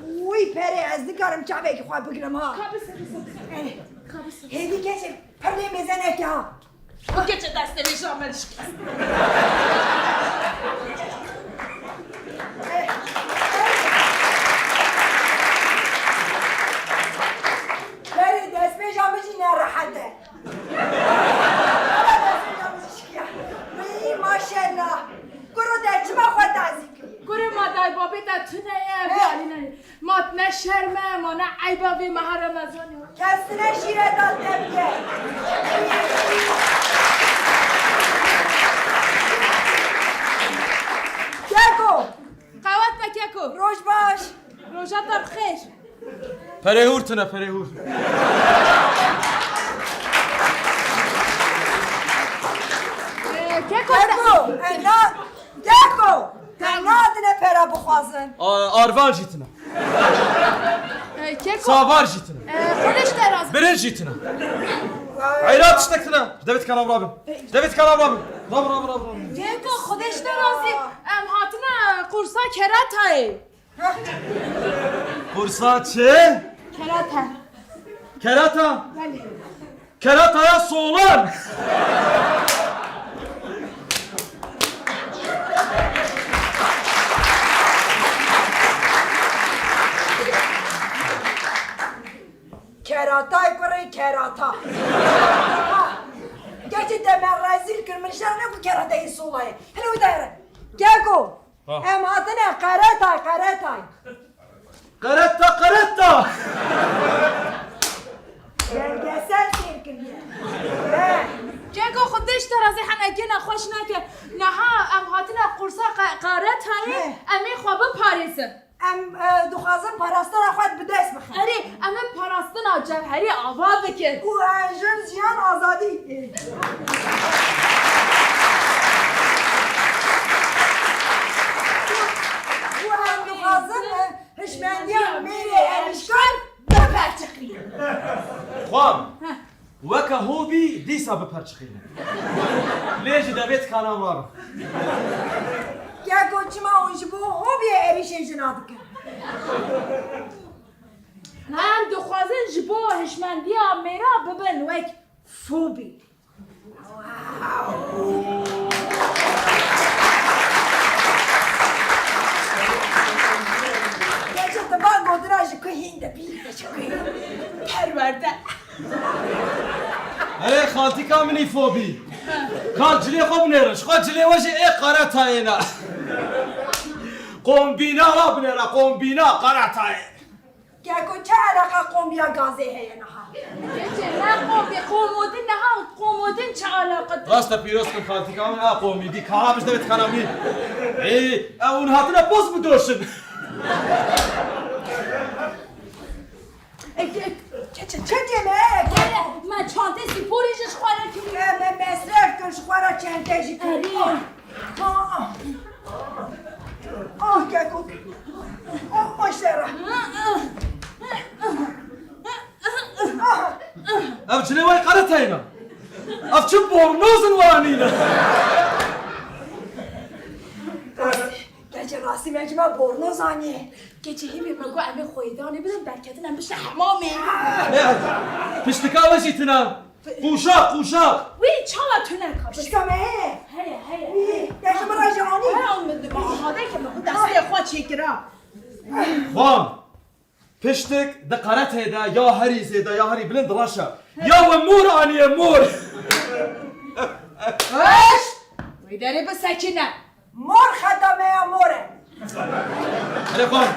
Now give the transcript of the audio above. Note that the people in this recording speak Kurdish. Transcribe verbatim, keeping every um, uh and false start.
Wî perê ez nikarim çavekî xwe bigirim ha. Ka bise, bise. Eh. Ka bise. Hêdî keçê pir lê mêze neke ha. Bu keçe destê vê jame şikest. Eh. Perê destpêja min jî nerehet e. Wî, maşallah. Kuro te çima xwe tazî kiriye? Kurê ma dayê babê te tune ye, vê alî ne. Ma ne şerm e, ma ne eyb e vê meha Remezanê. Kes tune şîreta te bike. Keko! Qewet be Keko! Roj baş! Roja te bi xêr! Perê hûr tune, perê hûr. Ee, Keko, Keko, em na-, Keko, em nadine pera bixwazin. A-, arvan jî tune. Ee, Keko. Savar jî tune. Ee, Xwedê ji te razî. Birinc jî tune. Eyra tiştek tune. Ji devê tikana rabin. Ji devê tikana rabin. Rabin, rabin, rabin, rabin. Keko, Xwedê ji te razî. Em hatine qursa keratayê. Qursa çi? Kerata. Kerata? Belê. Kerataya solan. Keratay kurê kerata. Ha. Gerçi te me rezîl kir, min şer ne ku keratayê solayê. Hele wî dayre. Keko. Ha. Em hatine qeretay, qeretay. Qereta, qereta! Belgesel sêr kiriye. He. Keko, Xwedê ji te razî, henekê nexweş neke. Niha em hatine qursa qe-, qaretayê, He. Em ê xwe biparêzin. Em, e, dixwazin parastina xwe bi dest bixin. Erê, em ê parastina cewherî ava bikin. Û, e, jin, jiyan, azadî. Û em dixwazin, e, hişmendiya mêrê Erîşkan biperçiqînin. Xwam, Heh. Weke hobî dîsa biperçiqînin. Lê ji devê tikana rabin. Keko, çima hûn ji bo hobiyê êrîşê jina dikin? Em dixwazin ji bo hişmendiya mêra bibin wek fobî. Gece divan gotina ji ku hîn dibî, ji ku hîn. Perwerde. Erê xaltîka min î fobî. Kal cilê xwe binêrin. Ji xwe cilê we jî ê qere tayê ne. Kombîna wa binêre, kombîna qere tayê. Keko, çi eleqa kombiya gazê heye niha? Keçê, ne kombi, komodin niha, komodin çi eleqa? Rast e, pîroz kim xaltîka min, a komî dî, kaha bijde bit kanamî. Ey, ew hûn hatine poz bidoşin. Ê, ê, keçe, çekê me, ê, Hele, me çantê sporê jî ji xwe re kiriye. Me, me mesref kir, ji xwe re çente jî kir. Erê. Ah, ah. Ah, keko. Ah, ah, şera. Ah. Ev cilê wê qere teyna. Ev çi bornoz in we anîne. Keçê rastî me cima bornoz aniye. Keçê hîvê me got em ê xweydanê bidin derketin em bişne hemamê. Piştika we jî tune. Qûşaq, qûşaq. Wî çawa tune ka? Piştika me heye. Heye, heye. Wî, ya ji min re jî anî. He, min amade ke me xwe destê xwe çêkira. Xwam. Piştik di qeretê de ya herî zêde ya herî bilind reş e. Ya we mor aniye mor. Heş! Wê derê bisekine. Mor xeta me ya mor e. Erê xwe,